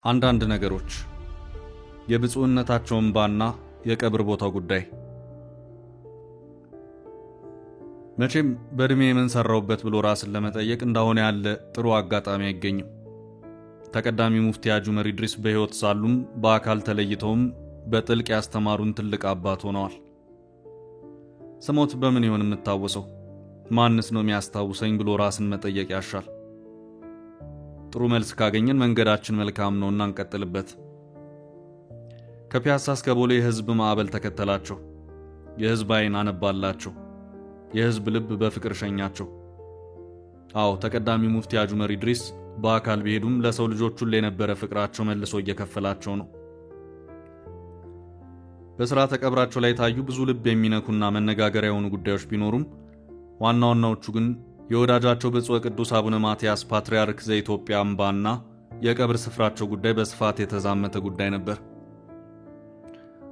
አንዳንድ ነገሮች፣ የብፁዕነታቸው እምባና የቀብር ቦታው ጉዳይ። መቼም በዕድሜ የምን ሰራውበት ብሎ ራስን ለመጠየቅ እንዳሁን ያለ ጥሩ አጋጣሚ አይገኝም። ተቀዳሚ ሙፍቲ ሐጂ ዑመር ኢድሪስ በሕይወት ሳሉም በአካል ተለይተውም በጥልቅ ያስተማሩን ትልቅ አባት ሆነዋል። ስሞት በምን ይሆን የምታወሰው? ማንስ ነው የሚያስታውሰኝ ብሎ ራስን መጠየቅ ያሻል። ጥሩ መልስ ካገኘን መንገዳችን መልካም ነውና እንቀጥልበት። ከፒያሳ እስከ ቦሌ የሕዝብ ማዕበል ተከተላቸው። የሕዝብ ዓይን አነባላቸው። የሕዝብ ልብ በፍቅር ሸኛቸው። አዎ፣ ተቀዳሚ ሙፍቲ ሐጂ ዑመር ኢድሪስ በአካል ቢሄዱም ለሰው ልጆች ሁሉ የነበረ ፍቅራቸው መልሶ እየከፈላቸው ነው። በስርዓተ ቀብራቸው ላይ የታዩ ብዙ ልብ የሚነኩና መነጋገሪያ የሆኑ ጉዳዮች ቢኖሩም ዋና ዋናዎቹ ግን የወዳጃቸው ብፁዕ ቅዱስ አቡነ ማትያስ ፓትርያርክ ዘኢትዮጵያ እምባና የቀብር ስፍራቸው ጉዳይ በስፋት የተዛመተ ጉዳይ ነበር።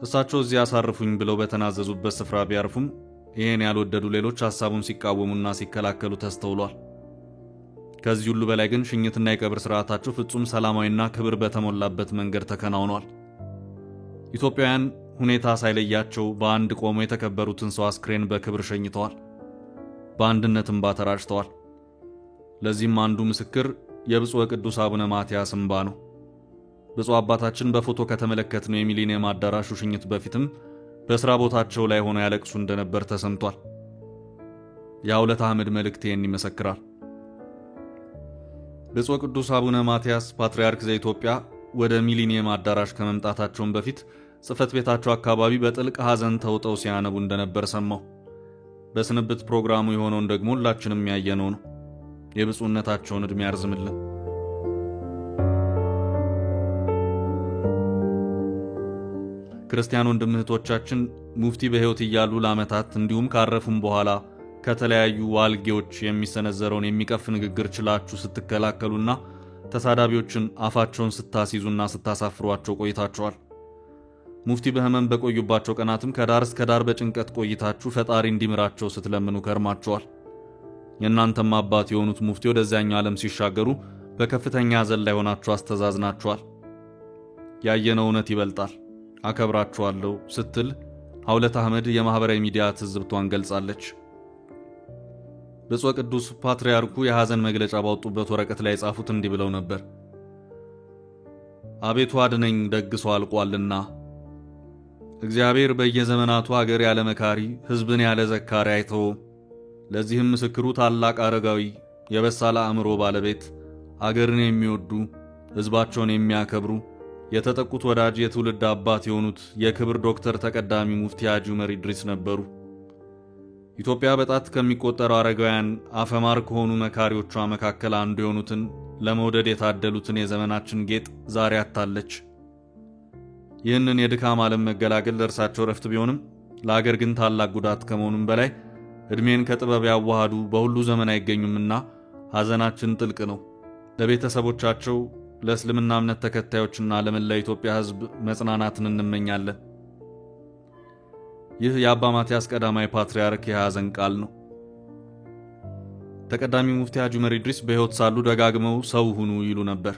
እሳቸው እዚያ አሳርፉኝ ብለው በተናዘዙበት ስፍራ ቢያርፉም ይህን ያልወደዱ ሌሎች ሐሳቡን ሲቃወሙና ሲከላከሉ ተስተውሏል። ከዚህ ሁሉ በላይ ግን ሽኝትና የቀብር ስርዓታቸው ፍጹም ሰላማዊና ክብር በተሞላበት መንገድ ተከናውኗል። ኢትዮጵያውያን ሁኔታ ሳይለያቸው በአንድ ቆመው የተከበሩትን ሰው አስክሬን በክብር ሸኝተዋል። በአንድነት እንባ ተራጭተዋል። ለዚህም አንዱ ምስክር የብፁዕ ቅዱስ አቡነ ማትያስ እንባ ነው። ብፁዕ አባታችን በፎቶ ከተመለከትነው የሚሊኒየም አዳራሹ ሽኝት በፊትም በሥራ ቦታቸው ላይ ሆነው ያለቅሱ እንደነበር ተሰምቷል። የሐውለት አህመድ መልእክት ይህን ይመሰክራል። ብፁዕ ቅዱስ አቡነ ማትያስ ፓትርያርክ ዘኢትዮጵያ ወደ ሚሊኒየም አዳራሽ ከመምጣታቸውን በፊት ጽሕፈት ቤታቸው አካባቢ በጥልቅ ሐዘን ተውጠው ሲያነቡ እንደነበር ሰማሁ። በስንብት ፕሮግራሙ የሆነውን ደግሞ ሁላችንም ያየነው ነው። የብፁዕነታቸውን ዕድሜ ያርዝምልን። ክርስቲያን ወንድም እህቶቻችን ሙፍቲ በሕይወት እያሉ ለዓመታት እንዲሁም ካረፉም በኋላ ከተለያዩ ዋልጌዎች የሚሰነዘረውን የሚቀፍ ንግግር ችላችሁ ስትከላከሉና ተሳዳቢዎችን አፋቸውን ስታስይዙና ስታሳፍሯቸው ቆይታችኋል። ሙፍቲ በሕመም በቆዩባቸው ቀናትም ከዳር እስከ ዳር በጭንቀት ቆይታችሁ ፈጣሪ እንዲምራቸው ስትለምኑ ከርማችኋል። የእናንተም አባት የሆኑት ሙፍቲ ወደዚያኛው ዓለም ሲሻገሩ በከፍተኛ ሐዘን ላይ ሆናችሁ አስተዛዝናችኋል። ያየነው እውነት ይበልጣል፣ አከብራችኋለሁ ስትል ሐውለት አህመድ የማኅበራዊ ሚዲያ ትዝብቷን ገልጻለች። ብፁዕ ቅዱስ ፓትርያርኩ የሐዘን መግለጫ ባወጡበት ወረቀት ላይ የጻፉት እንዲህ ብለው ነበር። አቤቱ አድነኝ፣ ደግ ሰው አልቋልና። እግዚአብሔር በየዘመናቱ አገር ያለ መካሪ ሕዝብን ያለ ዘካሪ አይተውም። ለዚህም ምስክሩ ታላቅ አረጋዊ፣ የበሳለ አእምሮ ባለቤት፣ አገርን የሚወዱ ሕዝባቸውን የሚያከብሩ፣ የተጠቁት ወዳጅ፣ የትውልድ አባት የሆኑት የክብር ዶክተር ተቀዳሚ ሙፍቲ ሐጂ ዑመር ኢድሪስ ነበሩ። ኢትዮጵያ በጣት ከሚቆጠሩ አረጋውያን አፈማር ከሆኑ መካሪዎቿ መካከል አንዱ የሆኑትን ለመውደድ የታደሉትን የዘመናችን ጌጥ ዛሬ አጥታለች። ይህንን የድካም ዓለም መገላገል ለእርሳቸው ረፍት ቢሆንም ለአገር ግን ታላቅ ጉዳት ከመሆኑም በላይ ዕድሜን ከጥበብ ያዋሃዱ በሁሉ ዘመን አይገኙምና ሐዘናችን ጥልቅ ነው። ለቤተሰቦቻቸው፣ ለእስልምና እምነት ተከታዮችና ለመላ ኢትዮጵያ ሕዝብ መጽናናትን እንመኛለን። ይህ የአባ ማትያስ ቀዳማዊ ፓትርያርክ የሐዘን ቃል ነው። ተቀዳሚ ሙፍቲ ሐጂ ዑመር ኢድሪስ በሕይወት ሳሉ ደጋግመው ሰው ሁኑ ይሉ ነበር።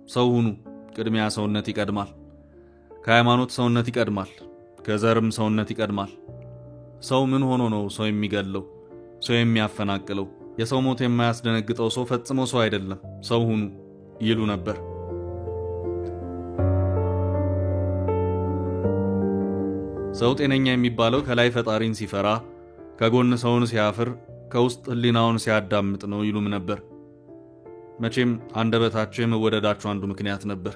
ሰው ሁኑ፣ ቅድሚያ ሰውነት ይቀድማል። ከሃይማኖት ሰውነት ይቀድማል። ከዘርም ሰውነት ይቀድማል። ሰው ምን ሆኖ ነው ሰው የሚገድለው? ሰው የሚያፈናቅለው? የሰው ሞት የማያስደነግጠው ሰው ፈጽሞ ሰው አይደለም። ሰው ሁኑ ይሉ ነበር። ሰው ጤነኛ የሚባለው ከላይ ፈጣሪን ሲፈራ፣ ከጎን ሰውን ሲያፍር፣ ከውስጥ ሕሊናውን ሲያዳምጥ ነው ይሉም ነበር። መቼም አንደበታቸው የመወደዳቸው አንዱ ምክንያት ነበር።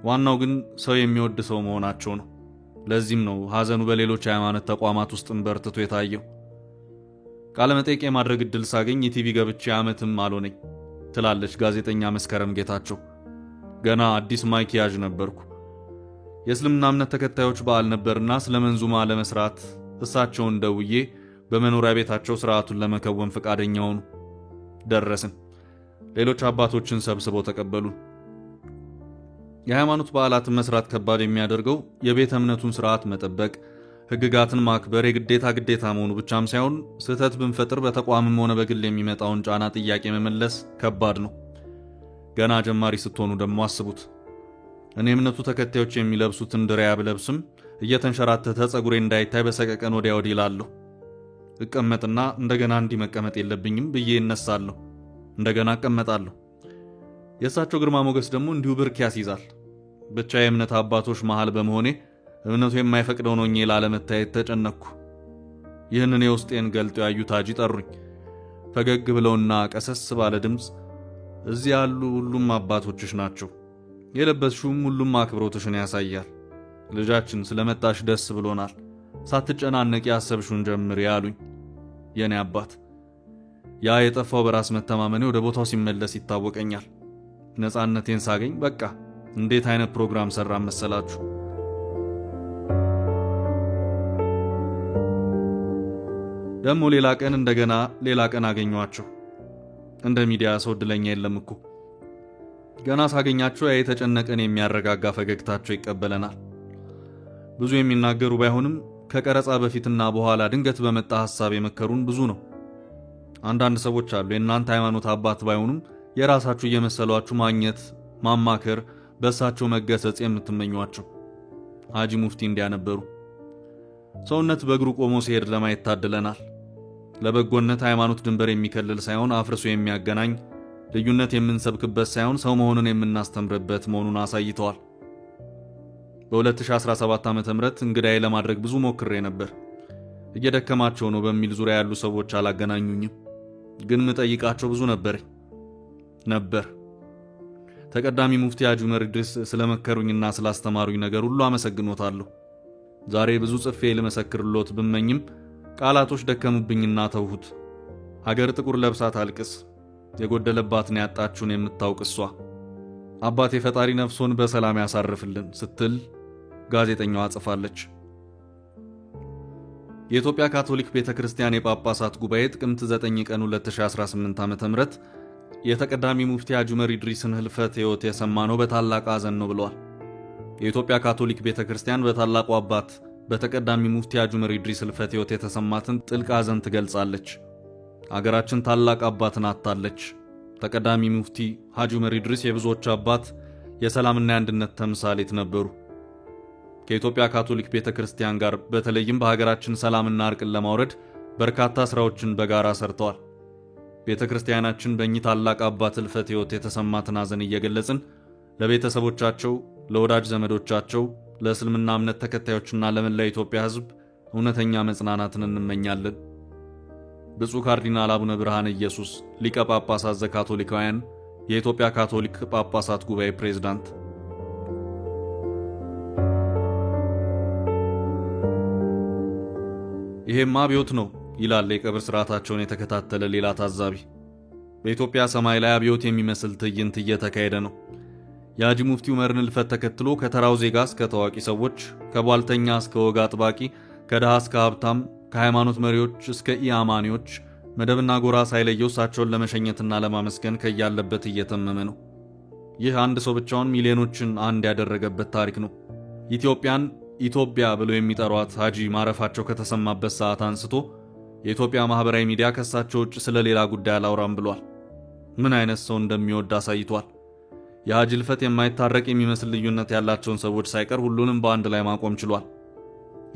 ዋናው ግን ሰው የሚወድ ሰው መሆናቸው ነው። ለዚህም ነው ሐዘኑ በሌሎች የሃይማኖት ተቋማት ውስጥም በርትቶ የታየው። ቃለ መጠይቅ የማድረግ ዕድል ሳገኝ ኢቲቪ ገብቼ ዓመትም አልሆነኝ ትላለች ጋዜጠኛ መስከረም ጌታቸው። ገና አዲስ ማይክ ያዥ ነበርኩ። የእስልምና እምነት ተከታዮች በዓል ነበርና ስለ መንዙማ ለመስራት እሳቸውን ደውዬ በመኖሪያ ቤታቸው ስርዓቱን ለመከወን ፈቃደኛ ሆኑ። ደረስን። ሌሎች አባቶችን ሰብስበው ተቀበሉ። የሃይማኖት በዓላትን መስራት ከባድ የሚያደርገው የቤተ እምነቱን ስርዓት መጠበቅ፣ ሕግጋትን ማክበር የግዴታ ግዴታ መሆኑ ብቻም ሳይሆን ስህተት ብንፈጥር በተቋምም ሆነ በግል የሚመጣውን ጫና ጥያቄ መመለስ ከባድ ነው። ገና ጀማሪ ስትሆኑ ደግሞ አስቡት። እኔ እምነቱ ተከታዮች የሚለብሱትን ድሪያ ብለብስም እየተንሸራተተ ጸጉሬ እንዳይታይ በሰቀቀን ወዲያ ወዲህ እላለሁ። እቀመጥና እንደገና እንዲህ መቀመጥ የለብኝም ብዬ እነሳለሁ። እንደገና እቀመጣለሁ። የእሳቸው ግርማ ሞገስ ደግሞ እንዲሁ ብርክ ያስይዛል። ብቻ የእምነት አባቶች መሃል በመሆኔ እምነቱ የማይፈቅደውን ሆኜ ላለመታየት ተጨነቅኩ። ይህንን የውስጤን ገልጦ ያዩት ሐጂ ጠሩኝ። ፈገግ ብለውና ቀሰስ ባለ ድምፅ እዚህ ያሉ ሁሉም አባቶችሽ ናቸው፣ የለበስሽውም ሁሉም አክብሮትሽን ያሳያል። ልጃችን ስለመጣሽ ደስ ብሎናል። ሳትጨናነቂ ያሰብሽውን ጀምሪ አሉኝ። የኔ አባት ያ የጠፋው በራስ መተማመኔ ወደ ቦታው ሲመለስ ይታወቀኛል። ነፃነቴን ሳገኝ በቃ እንዴት አይነት ፕሮግራም ሰራ መሰላችሁ? ደግሞ ሌላ ቀን እንደገና ሌላ ቀን አገኘኋቸው። እንደ ሚዲያ ሰው እድለኛ የለም እኮ። ገና ሳገኛቸው ያ የተጨነቀን የሚያረጋጋ ፈገግታቸው ይቀበለናል። ብዙ የሚናገሩ ባይሆንም ከቀረጻ በፊትና በኋላ ድንገት በመጣ ሐሳብ የመከሩን ብዙ ነው። አንዳንድ ሰዎች አሉ የእናንተ ሃይማኖት አባት ባይሆኑም የራሳችሁ እየመሰሏችሁ ማግኘት፣ ማማከር፣ በእሳቸው መገሰጽ የምትመኟቸው። ሐጂ ሙፍቲ እንዲያነበሩ ሰውነት በእግሩ ቆሞ ሲሄድ ለማየት ታድለናል። ለበጎነት ሃይማኖት ድንበር የሚከልል ሳይሆን አፍርሶ የሚያገናኝ፣ ልዩነት የምንሰብክበት ሳይሆን ሰው መሆንን የምናስተምርበት መሆኑን አሳይተዋል። በ2017 ዓ.ም እንግዳዬ ለማድረግ ብዙ ሞክሬ ነበር። እየደከማቸው ነው በሚል ዙሪያ ያሉ ሰዎች አላገናኙኝም። ግን ምጠይቃቸው ብዙ ነበር። ተቀዳሚ ሙፍቲ ሐጂ ዑመር ኢድሪስ ስለመከሩኝና ስላስተማሩኝ ነገር ሁሉ አመሰግኖታለሁ። ዛሬ ብዙ ጽፌ ልመሰክርሎት ብመኝም ቃላቶች ደከሙብኝና ተውሁት። ሀገር ጥቁር ለብሳ ታልቅስ፣ የጎደለባትን ያጣችውን የምታውቅ እሷ። አባቴ ፈጣሪ ነፍሶን በሰላም ያሳርፍልን ስትል ጋዜጠኛዋ ጽፋለች። የኢትዮጵያ ካቶሊክ ቤተክርስቲያን የጳጳሳት ጉባኤ ጥቅምት 9 ቀን 2018 ዓ.ም የተቀዳሚ ሙፍቲ ሐጂ ዑመር ኢድሪስን ህልፈተ ሕይወት የሰማነው በታላቅ ሐዘን ነው ብለዋል። የኢትዮጵያ ካቶሊክ ቤተክርስቲያን በታላቁ አባት በተቀዳሚ ሙፍቲ ሐጂ ዑመር ኢድሪስ ህልፈተ ሕይወት የተሰማትን ጥልቅ ሐዘን ትገልጻለች። አገራችን ታላቅ አባትን አጥታለች። ተቀዳሚ ሙፍቲ ሐጂ ዑመር ኢድሪስ የብዙዎች አባት፣ የሰላምና የአንድነት ተምሳሌት ነበሩ። ከኢትዮጵያ ካቶሊክ ቤተክርስቲያን ጋር በተለይም በሀገራችን ሰላምና እርቅን ለማውረድ በርካታ ስራዎችን በጋራ ሰርተዋል። ቤተክርስቲያናችን በእኚህ ታላቅ አባት ህልፈተ ሕይወት የተሰማትን ሐዘን እየገለጽን ለቤተሰቦቻቸው፣ ለወዳጅ ዘመዶቻቸው፣ ለእስልምና እምነት ተከታዮችና ለመላ ኢትዮጵያ ሕዝብ እውነተኛ መጽናናትን እንመኛለን። ብፁዕ ካርዲናል አቡነ ብርሃነ ኢየሱስ ሊቀ ጳጳሳት ዘካቶሊካውያን የኢትዮጵያ ካቶሊክ ጳጳሳት ጉባኤ ፕሬዝዳንት። ይሄማ አብዮት ነው ይላል የቀብር ስርዓታቸውን የተከታተለ ሌላ ታዛቢ። በኢትዮጵያ ሰማይ ላይ አብዮት የሚመስል ትዕይንት እየተካሄደ ነው። የሐጂ ሙፍቲ ዑመርን ህልፈት ተከትሎ ከተራው ዜጋ እስከ ታዋቂ ሰዎች፣ ከቧልተኛ እስከ ወግ አጥባቂ፣ ከድሃ እስከ ሀብታም፣ ከሃይማኖት መሪዎች እስከ ኢአማኒዎች መደብና ጎራ ሳይለየው እሳቸውን ለመሸኘትና ለማመስገን ከያለበት እየተመመ ነው። ይህ አንድ ሰው ብቻውን ሚሊዮኖችን አንድ ያደረገበት ታሪክ ነው። ኢትዮጵያን ኢትዮጵያ ብለው የሚጠሯት ሐጂ ማረፋቸው ከተሰማበት ሰዓት አንስቶ የኢትዮጵያ ማህበራዊ ሚዲያ ከእሳቸው ውጭ ስለ ሌላ ጉዳይ አላውራም ብሏል። ምን አይነት ሰው እንደሚወድ አሳይቷል። የሐጂ ህልፈት የማይታረቅ የሚመስል ልዩነት ያላቸውን ሰዎች ሳይቀር ሁሉንም በአንድ ላይ ማቆም ችሏል።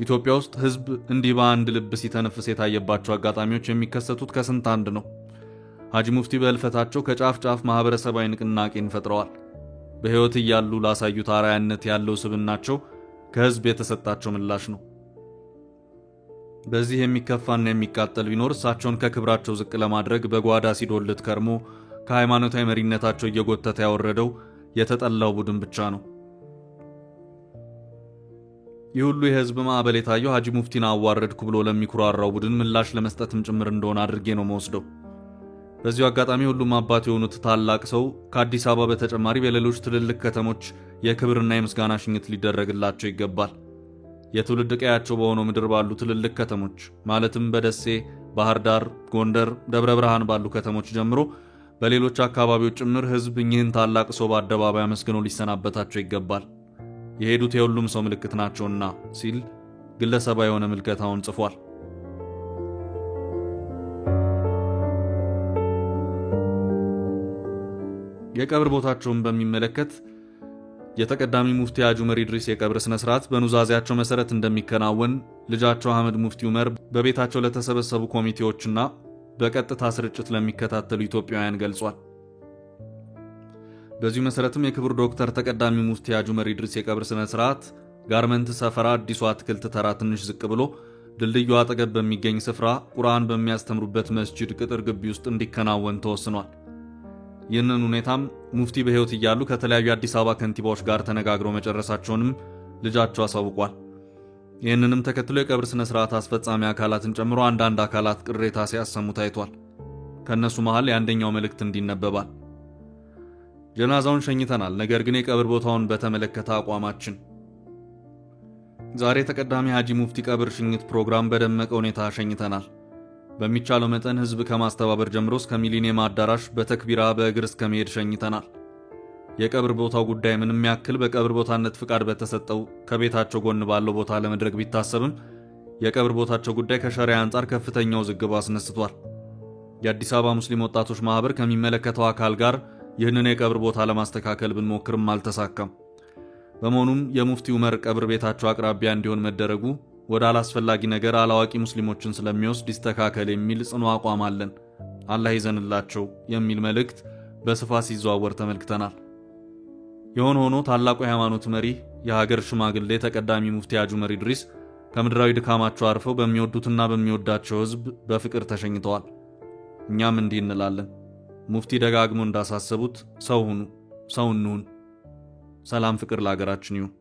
ኢትዮጵያ ውስጥ ህዝብ እንዲህ በአንድ ልብ ሲተነፍስ የታየባቸው አጋጣሚዎች የሚከሰቱት ከስንት አንድ ነው። ሐጂ ሙፍቲ በህልፈታቸው ከጫፍ ጫፍ ማህበረሰባዊ ንቅናቄን ፈጥረዋል። በሕይወት እያሉ ላሳዩት አርአያነት ያለው ስብዕናቸው ከህዝብ የተሰጣቸው ምላሽ ነው። በዚህ የሚከፋና የሚቃጠል ቢኖር እሳቸውን ከክብራቸው ዝቅ ለማድረግ በጓዳ ሲዶልት ከርሞ ከሃይማኖታዊ መሪነታቸው እየጎተተ ያወረደው የተጠላው ቡድን ብቻ ነው። ይህ ሁሉ የህዝብ ማዕበል የታየው ሐጂ ሙፍቲን አዋረድኩ ብሎ ለሚኩራራው ቡድን ምላሽ ለመስጠትም ጭምር እንደሆነ አድርጌ ነው መወስደው። በዚሁ አጋጣሚ ሁሉም አባት የሆኑት ታላቅ ሰው ከአዲስ አበባ በተጨማሪ በሌሎች ትልልቅ ከተሞች የክብርና የምስጋና ሽኝት ሊደረግላቸው ይገባል። የትውልድ ቀያቸው በሆነው ምድር ባሉ ትልልቅ ከተሞች ማለትም በደሴ፣ ባህር ዳር፣ ጎንደር፣ ደብረ ብርሃን ባሉ ከተሞች ጀምሮ በሌሎች አካባቢዎች ጭምር ህዝብ እኚህን ታላቅ ሰው በአደባባይ አመስግኖ ሊሰናበታቸው ይገባል። የሄዱት የሁሉም ሰው ምልክት ናቸውና ሲል ግለሰባዊ የሆነ ምልከታውን ጽፏል። የቀብር ቦታቸውን በሚመለከት የተቀዳሚ ሙፍቲ ሐጂ ዑመር ኢድሪስ የቀብር ስነ ስርዓት በኑዛዜያቸው መሰረት እንደሚከናወን ልጃቸው አህመድ ሙፍቲ ዑመር በቤታቸው ለተሰበሰቡ ኮሚቴዎችና በቀጥታ ስርጭት ለሚከታተሉ ኢትዮጵያውያን ገልጿል። በዚሁ መሰረትም የክቡር ዶክተር ተቀዳሚ ሙፍቲ ሐጂ ዑመር ኢድሪስ የቀብር ስነ ስርዓት ጋርመንት ሰፈራ አዲሱ አትክልት ተራ ትንሽ ዝቅ ብሎ ድልድዩ አጠገብ በሚገኝ ስፍራ ቁርአን በሚያስተምሩበት መስጂድ ቅጥር ግቢ ውስጥ እንዲከናወን ተወስኗል። ይህንን ሁኔታም ሙፍቲ በሕይወት እያሉ ከተለያዩ የአዲስ አበባ ከንቲባዎች ጋር ተነጋግረው መጨረሳቸውንም ልጃቸው አሳውቋል። ይህንንም ተከትሎ የቀብር ስነ ስርዓት አስፈጻሚ አካላትን ጨምሮ አንዳንድ አካላት ቅሬታ ሲያሰሙ ታይቷል። ከእነሱ መሃል የአንደኛው መልእክት እንዲነበባል። ጀናዛውን ሸኝተናል፣ ነገር ግን የቀብር ቦታውን በተመለከተ አቋማችን ዛሬ ተቀዳሚ ሐጂ ሙፍቲ ቀብር ሽኝት ፕሮግራም በደመቀ ሁኔታ ሸኝተናል። በሚቻለው መጠን ህዝብ ከማስተባበር ጀምሮ እስከ ሚሊኒየም አዳራሽ በተክቢራ በእግር እስከ መሄድ ሸኝተናል። የቀብር ቦታው ጉዳይ ምንም ያክል በቀብር ቦታነት ፍቃድ በተሰጠው ከቤታቸው ጎን ባለው ቦታ ለመድረግ ቢታሰብም የቀብር ቦታቸው ጉዳይ ከሸሪያ አንጻር ከፍተኛ ውዝግብ አስነስቷል። የአዲስ አበባ ሙስሊም ወጣቶች ማህበር ከሚመለከተው አካል ጋር ይህንን የቀብር ቦታ ለማስተካከል ብንሞክርም አልተሳካም። በመሆኑም የሙፍቲ ዑመር ቀብር ቤታቸው አቅራቢያ እንዲሆን መደረጉ ወደ አላስፈላጊ ነገር አላዋቂ ሙስሊሞችን ስለሚወስድ ይስተካከል የሚል ጽኑ አቋም አለን። አላህ ይዘንላቸው የሚል መልእክት በስፋት ሲዘዋወር ተመልክተናል። የሆነ ሆኖ ታላቁ የሃይማኖት መሪ የሀገር ሽማግሌ ተቀዳሚ ሙፍቲ ሐጂ ዑመር ኢድሪስ ከምድራዊ ድካማቸው አርፈው በሚወዱትና በሚወዳቸው ሕዝብ በፍቅር ተሸኝተዋል። እኛም እንዲህ እንላለን። ሙፍቲ ደጋግሞ እንዳሳሰቡት ሰው ሁኑ፣ ሰው እንሁን። ሰላም፣ ፍቅር ለሀገራችን ይሁን።